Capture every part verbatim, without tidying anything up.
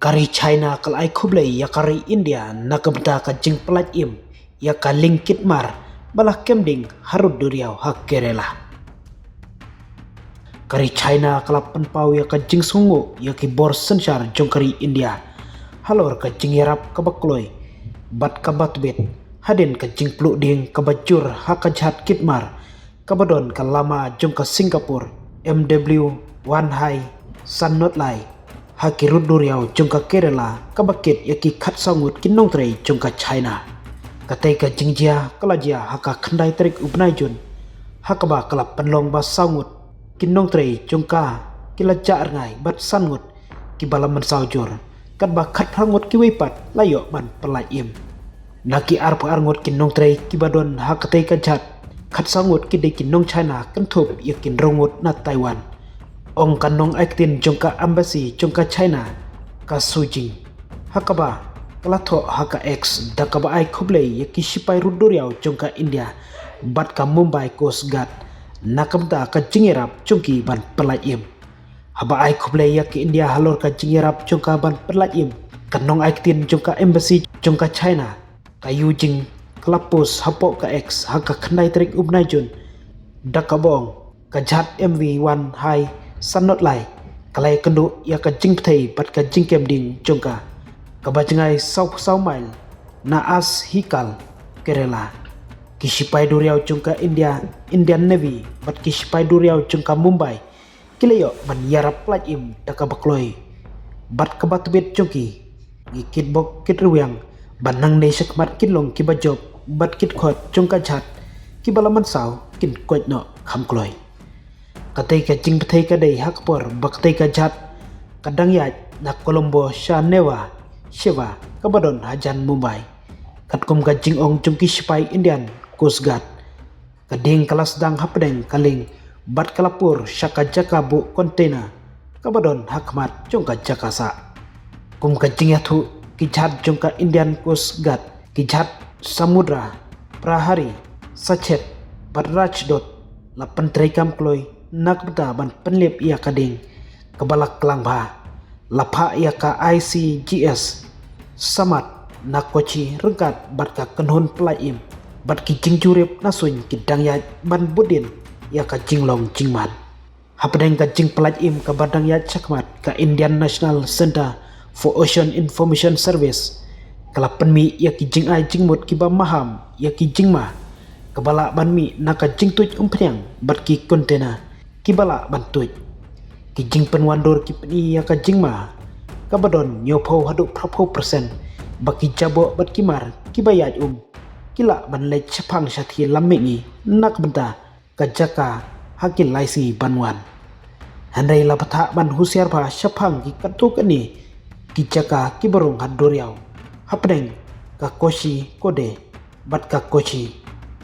Ka ri China ka la ai khublei ïa ka ri India na ka bynta ka jingpyllait im ïa ka lieng kit mar ba la kem ding harud duriaw ha Kerala. Ka ri China ka la pynpaw ïa ka jingsngewnguh ïa ki bor synshar jong ka ri India halor ka jingïarap kaba kloi bad kaba tbit hadien ka jingpluh dieng kaba jur ha ka jhat kit mar kaba don ka lama jong ka Singapore M W one high san not lai ha ki rud duriaw jong ka Kerala kaba kit ïa ki khatsaw ngut ki nongtrei jong ka China. Katei ka jingjia ka la jia ha ka khyndai tarik u bnai Jun ha kaba ka la pynlong ba saw ngut ki nongtrei jong ka ki la jah rngai bad san ngut kiba la mynsaw jur, katba khatphra ngut kiwei pat la ïoh ban pyllait im. Na ki arphew ar ngut ki nongtrei kiba don ha katei ka jhat, khatsaw ngut ki dei ki nong China kynthup ïa ki hynriew ngut na Taiwan, ong ka nongai ktien jong ka embassy jong ka China, ka Su Jing. Ha kaba ka la thoh ha ka X da kaba ai khublei ïa ki shipai rud duriaw jong ka India bad ka Mumbai Coast Guard na ka bynta ka jingïarap jong ki ban pyllait im. Haba ai khublei ïa ka India halor ka jingïarap jong ka ban pyllait im, ka nongai ktien jong ka embassy jong ka China, ka Su Jing, ka la post hapoh ka X ha ka khyndai tarik u bnai Jun da kaba ong, ka jhat M V one high san not lai ka la ïakynduh ïa ka jingpyrthei bad ka jingkem ding jong ka, kaba jngai saw saw mail na Ashikal, Kerala. Ki shipai duriaw jong ka India, Indian Navy, bad ki shipai duriaw jong ka Mumbai ki la ïoh ban ïarap pyllait im da kaba kloi bad kaba tbit jong ki. Ngi kitbok kitrwiang ba nangne shakhmat kin long kiba jop bad ki dkhot jong ka jhat kiba la mynsaw kin koit noh kham kloi. Katei ka jingpyrthei ka dei ha ka por ba katei ka jhat ka dang ïaid na Colombo sha Neva Sheva kaba don hajan Mumbai. Katkum ka jingong jong ki shipai Indian Coast Guard, ka dieng ka la sdang hapdeng ka lieng bad ka la pur sha ka jaka buh container kaba don ha khmat jong ka jaka sah. Kum ka jingïathuh, ki jhat jong ka Indian Coast Guard, ki jhat Samudra Prahari, Sachet bad Rajdoot la pyntreikam kloi na ka bynta ban pynlip ïa ka dieng kaba la klang bha. La phah ïa ka I C G S Samad na Kochi ryngkat bad ka kynhun pyllait im bad ki jingjurip na suiñ ki dang ïaid ban bud dien ïa ka jinglong jingman. Hapdeng ka jingpyllait im kaba dang ïaid shakhmat, ka Indian National Centre for Ocean Information Service ka la pynmih ïa ki jingai jingmut kiba maham ïa ki jingma kaba lah ban mih na ka jingtuid umphniang bad ki container kiba lah ban tuid. Ki jingpynwandur ki pyni ïa ka jingma kaba don hynñiewphew haduh phraphew percent ba ki jaboh bad ki mar kiba ïaid um ki lah ban leit shaphang shathie lam mihngi na ka bynta ka jaka ha ki lai sngi ban wan. Hynrei la bthah ban husiar bha shaphang ki katto katne ki jaka kiba rung ha duriaw hapdeng ka Kozhikode bad ka Kochi,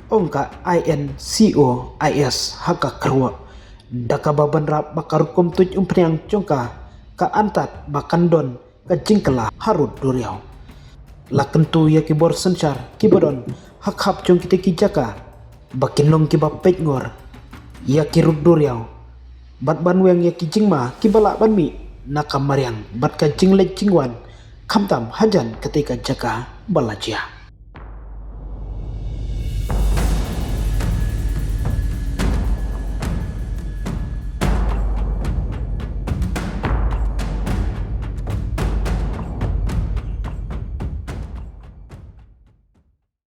ong ka I N C O I S ha ka kyrwoh, da kaba bynrap ba ka rukom tuid umphniang jong ka ka antad ba kan don ka jingkylla harud duriaw. La kyntu ïa ki bor synshar kiba don ha khap jong kitei ki jaka ba kin long kiba peit ngor ïa ki rud duriaw bad ban weng ïa ki jingma kiba lah ban mih na ka mariang bad ka jingleit jingwan, khamtam hajan katei ka jaka ba la jia.